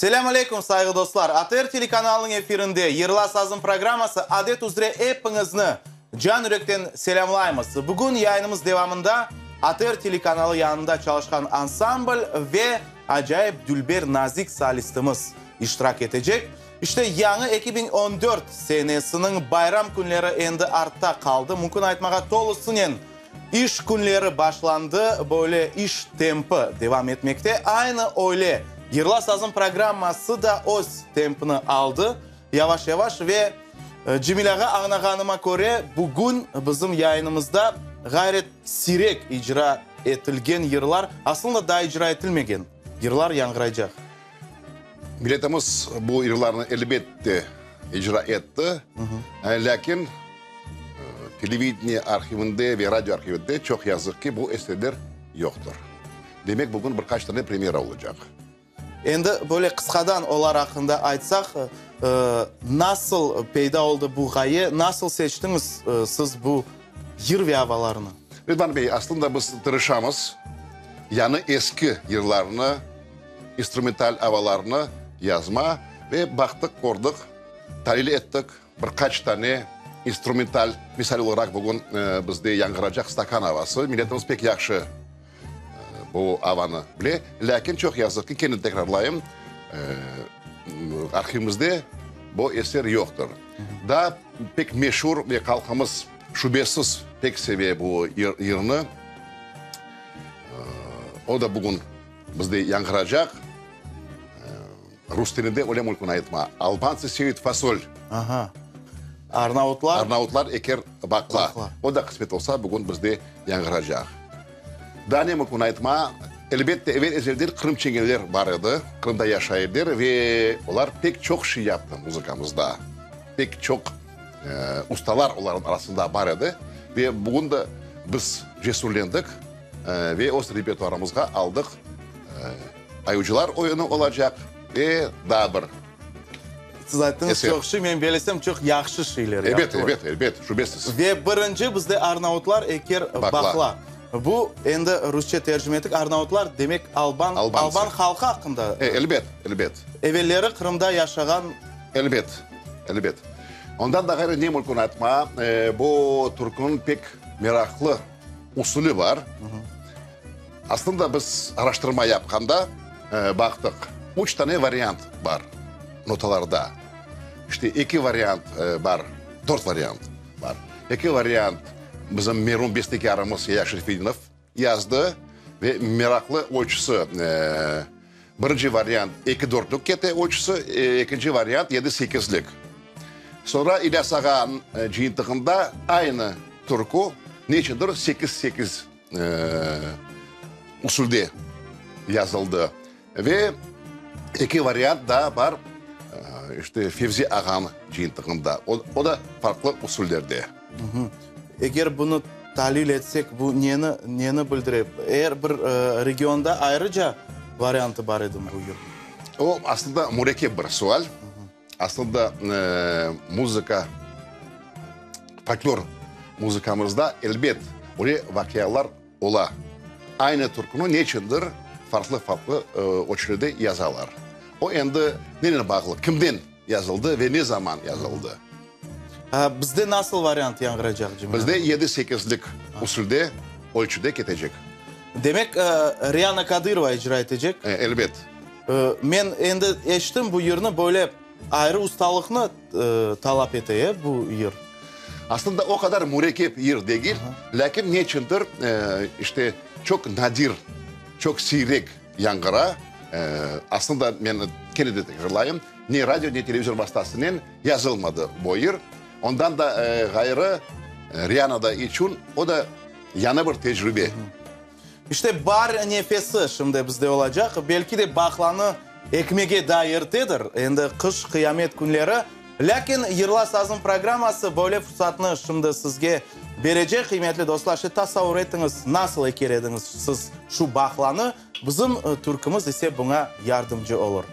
Selâm aleyküm, sayğı dostlar! ATR telekanalınıñ efirinde Yırla sazım programması adet üzre epiñizni can yürekten selâmlaymız. Bugün yayınımız devamında ATR telekanalı yanında çalışqan ansambl ve acayip dülber nazik solistimiz iştirak etecek. İşte, yañı 2014 senesiniñ bayram künleri endi artta qaldı. Mümkün aytmağa, tolusınen İş künleri başlandı, böyle iş tempi devam etmekte. Aynı öyle Yırla sazım programması da öz tempini aldı yavaş-yavaş ve Cemil ağa, añlağanıma köre, bugün bizim yayınımızda ğayret siyrek icra etilgen yırlar, aslında daa icra etilmegen yırlar yañğıraycaq. Milletimiz bu yırlarnı elbette icra etti, lâkin televideniye arhivinde ve radio arhivinde, çoq yazıq ki, bu eserler yoqtır. Demek, bugün bir qaç tane premyera olacaq. Endi böyle qısqadan olar aqqında aytsaq, nasıl peyda oldı bu ğaye, nasıl seçtiñiz siz bu yır ve avalarnı? Ridvan bey, aslında biz tırışamız, yañı eski yırlarnı, instrumental avalarnı yazma ve baqtıq, kördik, talil ettik, bir qaç tane instrumental, misal olaraq bugün bizde yañğıracaq Stakan avası, milletimiz pek yahşı bu avanı bile, lâkin çoq yazıq ki, kene tekrarlayım, arhivimizde bu eser yoqtır. Daa pek meşur ve halqımız şübesiz pek seve bu yırnı, o da bugün Bizde yañğıracaq, rus tilinde öyle mümkün aytma, Albanцы seyut fasol. Aha. Arnavutlar? Arnavutlar eker baqla. O da qısmet olsa bugün bizde yañğıracaq. Daa ne mümkün aytma, elbette, evel-ezelden Qırım çingeneler bar edi, Qırımda yaşay ediler ve olar pek çoq şey yaptı muzıkamızda. Pek çoq ustalar olarnıñ arasında bar edi ve bugün de biz cesurlendik. Ve öz repertuarımızğa aldıq. Ayucılar oyunı olacaq ve daa bir Siz ayttıñız çoq şey, men belesem çoq yahşı şeyler yaptılar. Elbet, elbet, elbet, şübesiz. Ve birinci bizde arnavutlar eker baqla. Bu endi rusça tercime ettik, arnavutlar demek alban, alban halqı aqqında. Elbet, elbet. Evelleri Qırımda yaşağan. Elbet, elbet. Ondan da ğayrı ne mümkün aytma, bu türküniñ pek meraqlı usulü bar. Aslında biz araştırma yapqanda baqtıq, üç tane variant bar notalarda. İşte eki variant bar, dört variant bar. Eki variant bizim merum bestekârımız Yaya Şerfedinov yazdı ve meraqlı ölçüsi, birinci variant eki dörtlük kete ölçüsi, ekinci variant yedi sekizlik. Soñra İlyas ağanıñ cıyıntığında aynı türkü neçündir sekiz-sekiz usulde yazıldı. Ve eki variant daa bar, işte Fevzi ağanıñ cıyıntığında, o da farqlı usullerde. Eger bunı talil etsek, bu neni, neni bildire? Er bir regionda ayrıca variantı bar edimi bu yırnıñ? O, aslında, mürekkep bir sual. Aslında, muzıka, folklor muzıkamızda, elbet, öyle vaqialar ola. Aynı türküni neçündir farqlı-farqlı ölçülerde yazalar. O endi nenen bağlı, kimden yazıldı ve ne zaman yazıldı. Bizde nasıl variant yañğıraycaq, Cemil ağa? Bizde yedi-sekizlik usulde, ölçüde ketecek. Demek, Riana Kadırova icra etecek? Elbet. Men endi eşittim bu yırnı, böyle ayrı ustalıqnı talap ete, e, bu yır? Aslında o qadar mürekkep yır degil, lâkin neçündir, işte, çoq nadir, çoq siyrek yañğıra. Aslında, men kene de tekrarlayım, ne radio, ne televizor vastasınen yazılmadı bu yır. Ondan da ğayrı, Riana da içün o da yañı bir tecrübe. İşte, baar nefesi şimdi bizde olacaq. Belki de baqlanı ekmege daa ertedir, endi qış, qıyamet künleri. Lâkin Yırla sazım programması böyle fursatnı şimdi sizge berecek, qıymetli dostlar. İşte, tasavur etiñiz, nasıl eker ediñiz siz şu baqlanı? Bizim türkümiz ise buña yardımcı olur.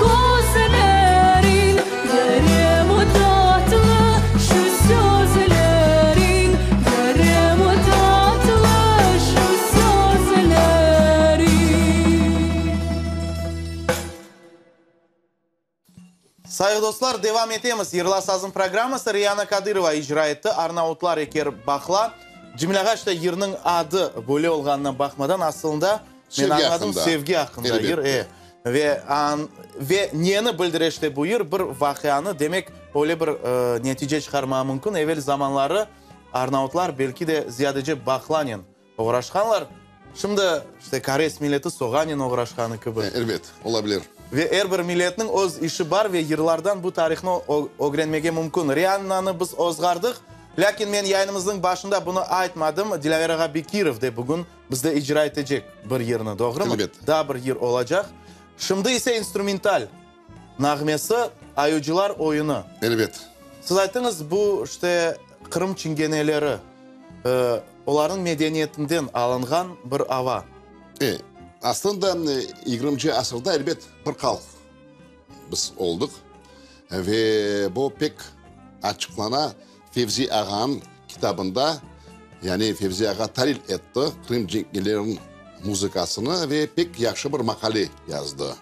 közleriñ, Yarem, tatlı şu sözleriñ, Yarem, tatlı şu sözleriñ. Sayğı dostlar, devam etemiz. Yırla sazım programması Riyana Kadırova icra etti. Arnavutlar eker baqla. Cemil ağa, işte yırnıñ adı böyle olğanına baqmadan, asılında, men añladım, sevgi aqqında yır. E, ve, ve neni bildire işte bu yır? Bir vaqianı, demek, öyle bir netice çıqarmağa mümkün, evel zamanları arnavutlar belki de ziyadece baqlanen Oğraşqanlar. Şimdi, işte, koreys milleti soğanen oğraşqanı kibi. Elbet, ola bilir. Ve er bir milletniñ öz işi bar ve yırlardan bu tarihnı ögrenmege mümkün. Riannanı biz ozğardıq, lâkin men yayınımıznıñ başında bunı aytmadım, Dilâver ağa Bekirov de bugün bizde icra etecek bir yırnı, doğrumı? Elbet. Daa bir yır olacaq. Şimdi ise instrumental nağmesi, Ayucılar oyunı. Elbet. Siz ayttıñız, bu, işte, Qırım çingeneleri, olarnıñ medeniyetinden alınğan bir ava. E, aslında, yigirminci asırda, elbet, bir halq biz oldıq ve bu pek açıqlana Fevzi ağanıñ kitabında, yani Fevzi ağa talil etti Qırım çingeleriniñ muzıkasını ve pek yahşı bir maqale yazdı.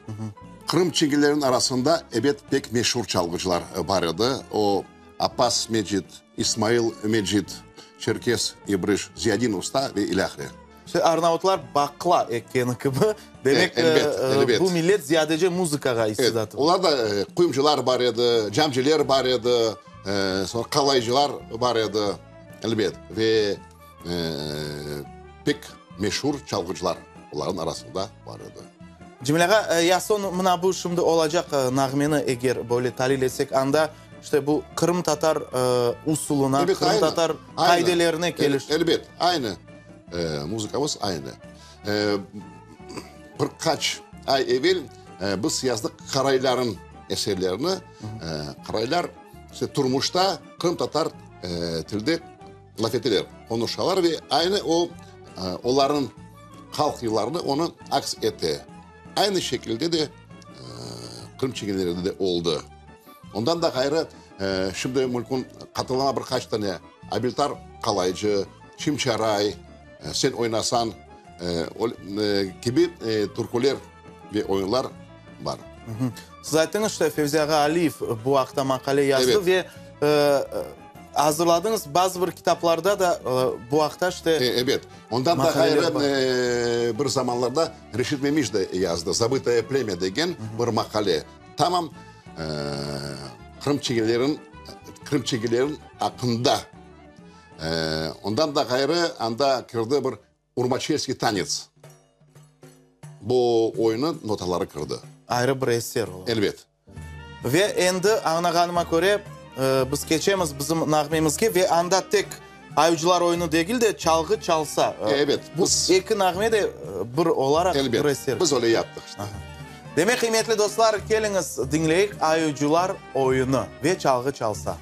Qırım çingeleriniñ arasında, ebet, pek meşur çalğıcılar bar edi. O, Appaz Mecit, İsmail Mecit, Çerkez İbriş, Ziyadin Usta ve ilâhre. İşte arnavutlar baqla ekkeni kibi, demek, Elbet, elbet. bu millet ziyadece muzıkağa istidatı. Olarda quyumcılar bar edi, camciler bar edi, soñra qalaycılar bar edi, elbet, ve pek meşur çalğıcılar olarnıñ arasında bar edi. Cemil ağa, ya soñ mına bu şimdi olacaq nağmeni eger böyle talil etsek, anda İşte bu qırımtatar usulına, qırımtatar qaidelerine keliş. Elbet, aynı, muzıkamız aynı. Bir qaç ay evel biz yazdıq qaraylarnıñ eserlerini. Qaraylar işte turmuşta qırımtatar tilde laf eteler, qonuşalar ve aynı o olarnıñ halq yırlarını onı aks ete. Aynı şekilde de Qırım çingenelerinde de oldı. Ondan da ğayrı, şimdi mümkün hatırlama bir qaç tane Abiltar Qalaycı, Çimçaray, Sen oynasañ kibi türküler ve oyunlar bar. Siz ayttıñız, işte, Fevzi ağa Aliyev bu aqta maqale yazdı ve azırladıñız, bazı bir kitaplarda da bu aqta, işte, Ebet. Ondan da ğayrı, bir zamanlarda Reşid Memiş de yazdı, Zabıtoye plemya degen bir maqale. Tamam Qırım çingeleriniñ Qırım çingeleriniñ aqqında. Ondan da ğayrı, anda kirdi bir Urmaçelskiy tanets. Bu oyunı notaları kirdi. Ayrı bir eser ola. Elbet. Ve endi, añlağanıma köre, biz keçemiz bizim nağmemizge ve anda tek Ayucılar oyunı degil de, çalğı çalsa. Ebet. Bu eki nağme de bir olaraq bir eser. Elbet, biz öyle yaptıq işte. Demek, qıymetli dostlar, keliñiz, diñleyik Ayucılar oyunı ve çalğı çalsa.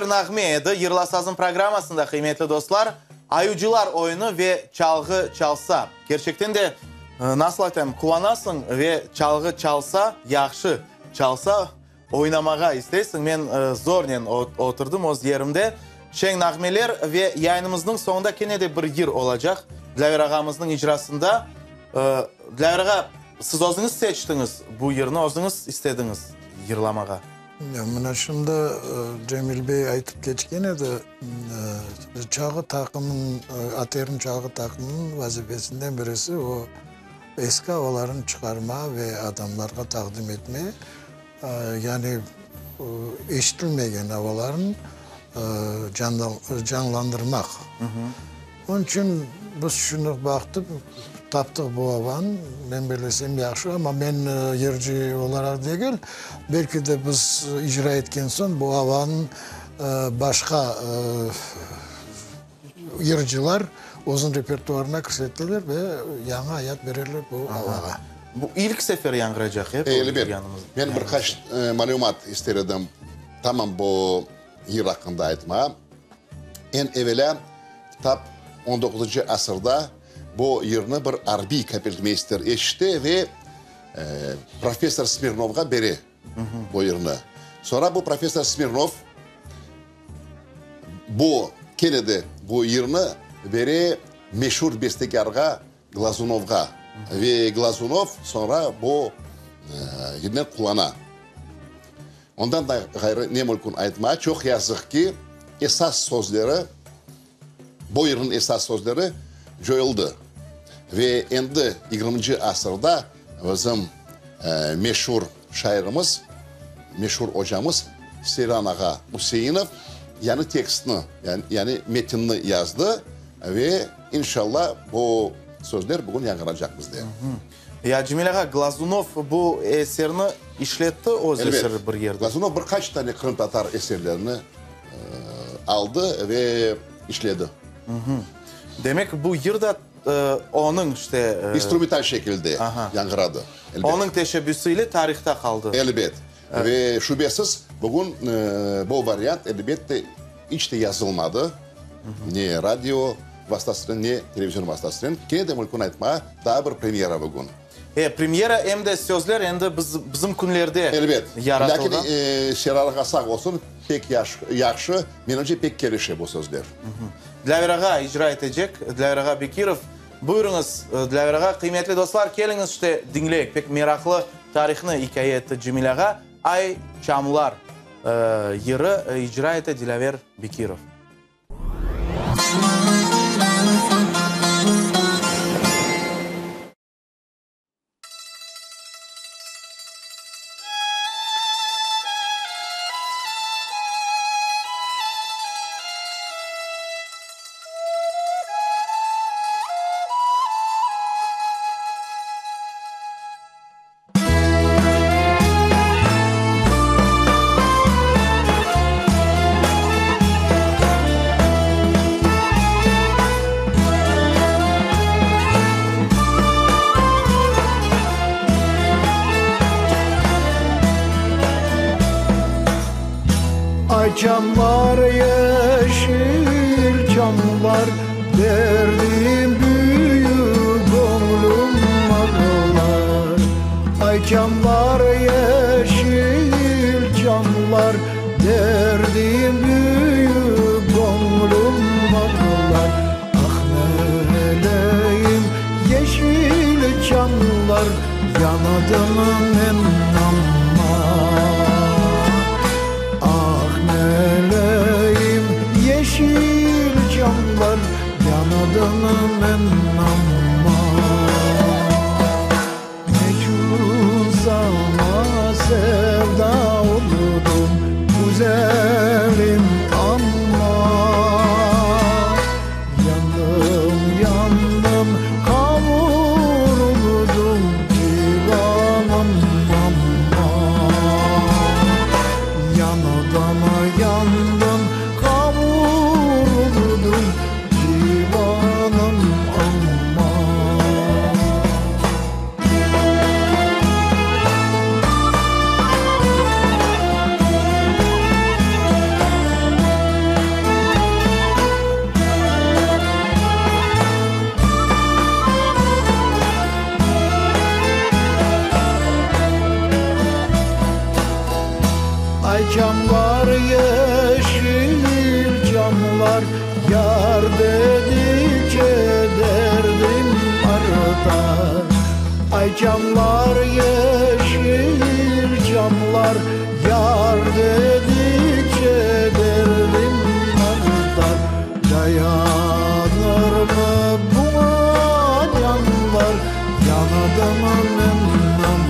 bir nağme edi Yırla sazım programmasında, qıymetli dostlar. Ayucılar oyunı ve çalğı çalsa. Kerçekten de, nasıl aytayım, quvanasıñ ve çalğı çalsa, yahşı çalsa, oynamağa isteysiñ. Men zornen oturdım öz yerimde. Şeñ nağmeler ve yayınımıznıñ soñunda kene de bir yır olacaq Dlâver ağamıznıñ icrasında. Dlâver ağa, siz özüñiz seçtiñiz bu yırnı, özüñiz istediñiz yırlamağa. Mına şimdi Cemil bey aytıp keçken edi, çalğı taqımınıñ, ATRniñ çalğı taqımınıñ vazifesinden birisi o, eski avalarnı çıqarma ve adamlarğa taqdim etme, yani eşitilmegen avalarnı canlandırmaq. Onıñ içün biz şunı baqtıq, taptıq bu avanı, men bellesem yahşı, amma men yırcı olaraq degil, belki de biz icra etken soñ bu avanı başqa yırcılar özüniñ repertuarına kirseteler ve yañı ayat bererler bu avağa. Bu ilk sefer yañğıracaq, e, bu Elbet. Men bir qaç malümat ister edim tamam bu yır aqqında aytmağa. Eñ evelâ, tap on doquzıncı asırda bu yırnı bir arbiy kapelmeyster eşite ve professor Smirnovğa bere bu yırnı. Soñra bu professor Smirnov bu, kene de bu yırnı bere meşur bestekârğa Glazunovğa ve Glazunov soñra bu yırnı qullana. Ondan da ğayrı ne mümkün aytmağa, çoq yazıq ki, esas sözleri, bu yırnıñ esas sözleri coyuldı. Ve endi yigirminci asırda bizim meşur şairimiz, meşur ocamız Seyran ağa Üseinov yañı tekstni, yani metinni yazdı ve inşalla bu sözler bugün yañğıracaq bizde. Ya Cemil ağa, Glazunov bu eserni işletti öz eseri bir yerde? Elbet. Glazunov bir qaç tane qırımtatar eserlerini aldı ve işledi. Demek, bu yır da onıñ işte. İnstrumental şekilde yañğıradı. Elbet. Onıñ teşebbüsi ile tarihta qaldı. Elbet. Ve şübesiz, bugün bu variant, elbette, iç te yazılmadı, ne radio vastasınen, ne televizion vastasınen. Kene de mümkün aytmağa, daa bir premyera bugün. E, premyera, em de sözler endi biz, bizim künlerde Elbet. yaratılğan. Lâkin Şerar ağa sağ olsun, pek yahşı, menimce, pek kelişe bu sözler. Dlâver ağa icra etecek, Dlâver ağa Bekirov. Buyurıñız, Dlâver ağa. Qıymetli dostlar, keliñiz, işte, diñleyik. Pek meraqlı tarihnı ikâye etti Cemil ağa. Ay, çamlar yırı icra ete Dilâver Bekirov. Ay çamlar, yeşil çamlar, Derdim büyük, göñlüm ağlar. Ay çamlar, yeşil çamlar, Derdim büyük, göñlüm ağlar. Ah, neleyim, yeşil çamlar, Yanadım men amma. Ah, neleyim, yeşil çamlar, Yanadım men amma. Neçün saña sevda oldum, güzelim, amma? Yandım, yandım, qavuruldum, civanım, amma. Yandım, yandım, qavuruldum, civanım, amma. Ay camlar, yeşil camlar, Yar dedikçe derdim artar. Dayanır mı buña canlar, Yandım men aman.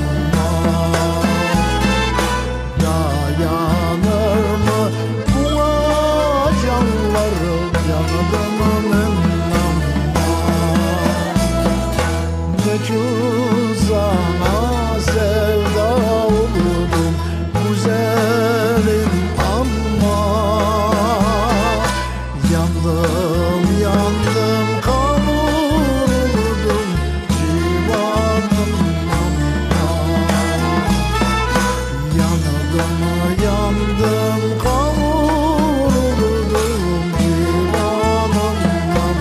Dayanır mı buña canlar, Yandım men aman. Neçün saña sevda oldum, güzelim aman. Yandım, yandım, kavuruldum, civanım aman. Yandım, yandım, kavuruldum, civanım aman.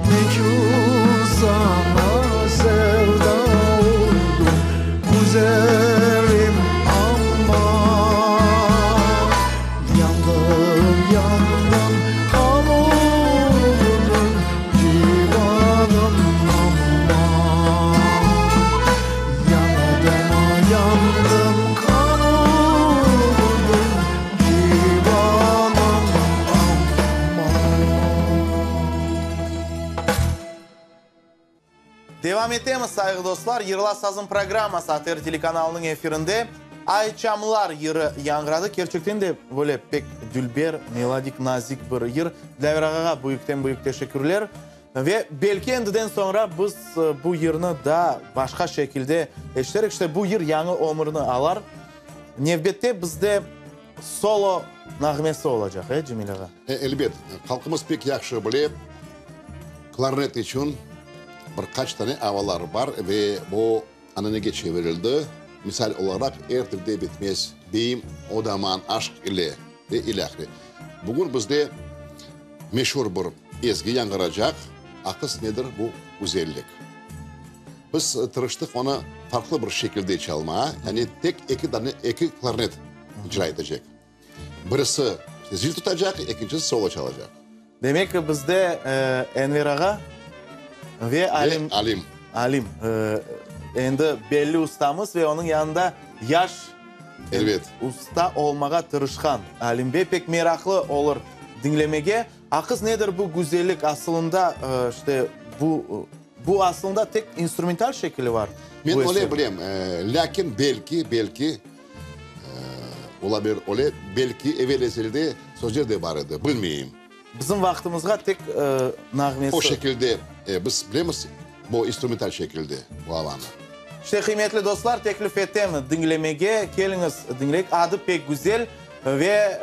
Neçün saña sevda oldum, güzelim aman. Yandım, yandım, kavuruldum, civanım aman. Yandım, yandım, kavuruldum, civanım aman. Devam etemiz, sayğılı dostlar. Yırla sazım programması ATR telekanalınıñ efirinde Ayçamlar yırı yañğıradı. Kerçekten de böyle pek dülber, melodik, nazik bir yır. Dilâver ağağa büyükten büyük teşekkürler. Ve belki endiden soñra biz bu yırnı daa başqa şekilde eşiterik. İşte bu yır yañı ömürni alar. Nevbette bizde solo nağmesi olacaq, e, Cemil ağa? Elbet, halqımız pek yahşı bile, klarnet içün bir qaç tane avalar bar ve bu ananege çevirildi. Misal olaraq, Er tilde bitmez, Beyim, Odaman, Aşq ile ve ilâhre. Bugün bizde meşur bir ezgi yañğıracaq, Aqız nedir bu güzellik. Biz tırıştıq onı farqlı bir şekilde çalmağa, yani tek eki dane, eki klarnet icra etecek. Birisi zil tutacaq, ekincisi solo çalacaq. Demek ki, bizde Enver ağa ve Alim. Ve Alim. Alim, endi belli ustamız ve onıñ yanında yaş Elbet. usta olmağa tırışqan Alim bey. Pek meraqlı olur diñlemege. Aqız nedir bu güzellik? Asılında, işte, bu, bu asılında tek instrumental şekili var. Men öyle bilem, lâkin belki, belki, ola bilir öyle, belki evel-ezelde sözler de bar edi, bilmeyim. Bizim vaqtımızğa tek nağmesi. O şekilde, biz bilemiz, bu instrumental şekilde bu avanı. İşte, qıymetli dostlar, teklif etem diñlemege, keliñiz diñleyik, adı pek güzel ve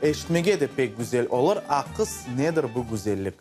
eşitmege de pek güzel olur, Aqız nedir bu güzellik?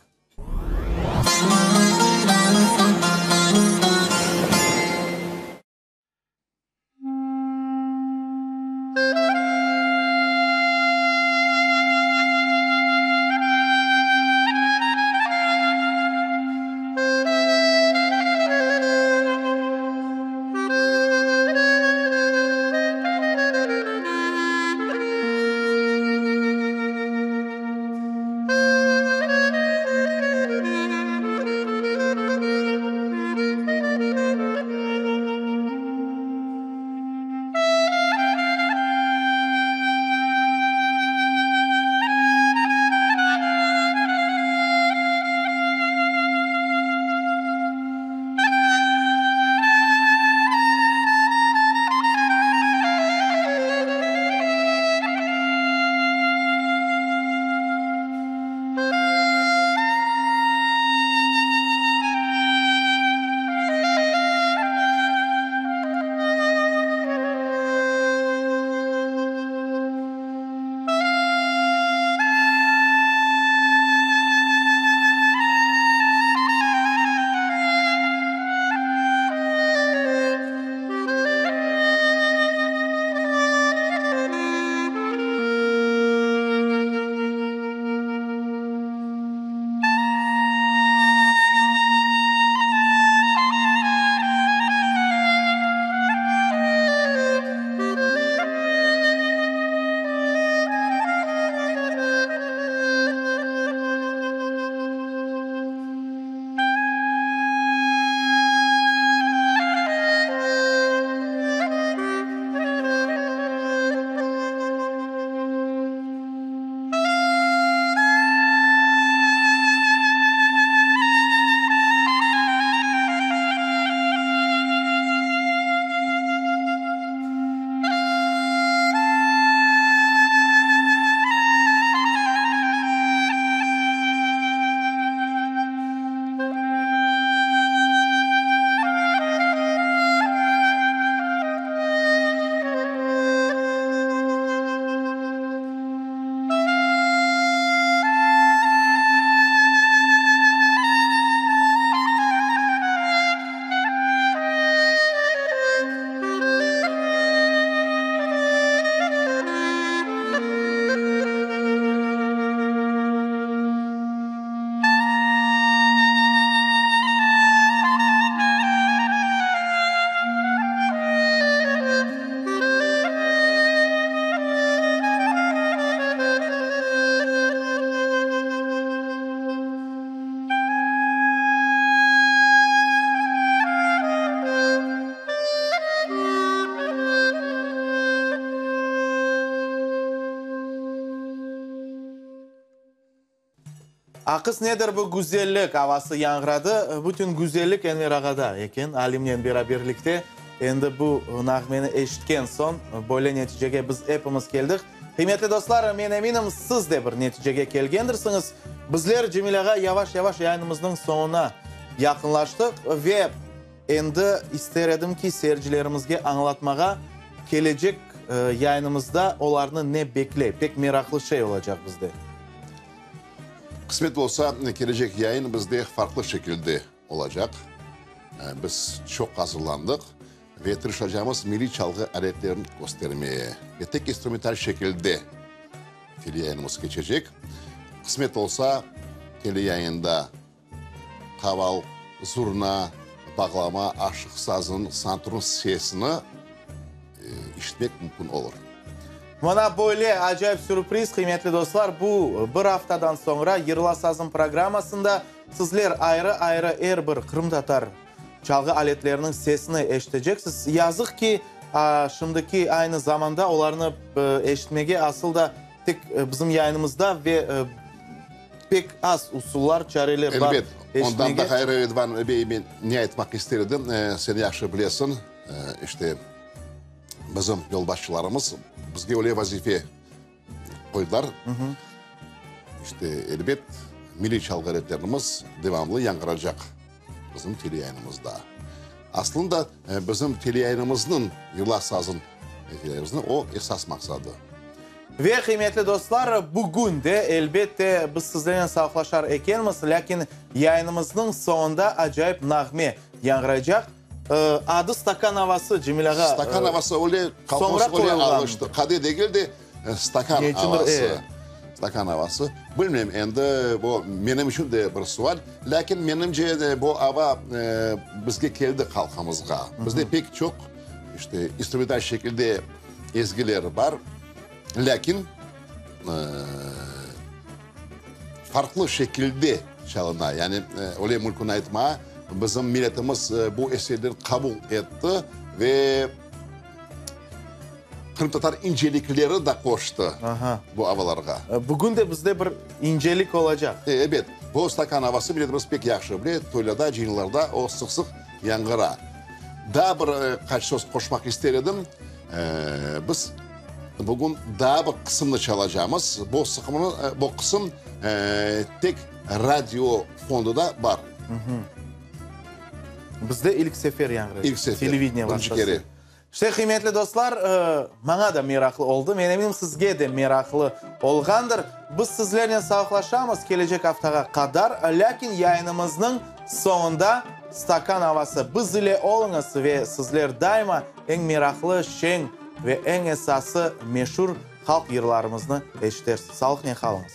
Aqız nedir bu güzellik avası yañğıradı. Bütün güzellik Enver ağada eken, Alimnen beraberlikte. Endi bu nağmeni eşitken soñ böyle neticege biz epimiz keldik. Qıymetli dostlar, men eminim, siz de bir neticege kelgendirsiñiz. Bizler, Cemil ağa, yavaş-yavaş yayınımıznıñ soñuna yaqınlaştıq ve endi ister edim ki, seyircilerimizge añlatmağa, kelecek yayınımızda olarnı ne bekley. Pek meraqlı şey olacaq bizde. Qısmet olsa, kelecek yayın bizde farqlı şekilde olacaq. Biz çoq azırlandıq ve tırışacağımız milliy çalğı aletlerini köstermeye ve tek instrumental şekilde teleyayınımız keçecek. Qısmet olsa, teleyayında qaval, zurna, bağlama, aşıq sazınıñ, santurın sesini işitmek mümkün olur. Mına böyle acayip sürpriz, qıymetli dostlar, bu bir aftadan soñra Yırla sazım programmasında sizler ayrı-ayrı er bir qırımtatar çalğı aletleriniñ sesini eşiteceksiz. Yazıq ki, şimdiki aynı zamanda olarnı eşitmege asıl da tek bizim yayınımızda ve pek az usullar, çareler bar Elbet. Ondan da ğayrı, Edvan bey, men ne aytmaq ister edim, sen yahşı bilesiñ, işte, Bizim yolbaşçılarımız bizge öyle vazife qoydılar. İşte, elbet, milliy çalğı aletlerimiz devamlı yañğıracaq bizim teleyayınımızda. Aslında, bizim teleyayınımıznıñ, Yırla sazın teleyayınımıznıñ o esas maqsadı. Ve, qıymetli dostlar, bugün de, elbette, biz sizlernen sağlıqlaşar ekenmiz, lâkin yayınımıznıñ soñunda acayip nağme yañğıraycaq. Adı stakan avası, Cemil ağa. Stakan avası öyle kolhoz öyle alıştı. Qade degil de, stakan avası. Stakan avası. Bilmeyim, endi bu menim içün de bir sual. Lâkin menimce bu ava bizge keldi halqımızğa. Bizde pek çoq işte instrumental şekilde ezgiler bar. Lâkin farqlı şekilde çalına. Yani öyle mümkün aytma, bizim milletimiz bu eserleri qabul etti ve qırımtatar incelikleri da qoştı bu avalarğa. Bugün de bizde bir incelik olacaq. Ebet, bu stakan avası milletimiz pek yahşı bile, toylarda, cıyınlarda o sıq-sıq yañğıra. Daa bir qaç söz qoşmaq ister edim. Biz Bugün daa bir qısımnı çalacamız. Bu sıqımnı, bu qısım tek radio fonduda bar. Bizde ilk sefer yañğıraycaq. İlk sefer, Televideniye birinci kere. İşte, qıymetli dostlar, maña da meraqlı oldı. Men eminim, sizge de meraqlı olğandır. Biz sizlernen sağlıqlaşamız kelecek aftağa qadar. Lâkin yayınımıznıñ soñunda stakan avası. Biz ile oluñız ve sizler daima eñ meraqlı, şeñ ve eñ esası meşur halq yırlarımıznı eşitersiz. Sağlıqnen qalıñız.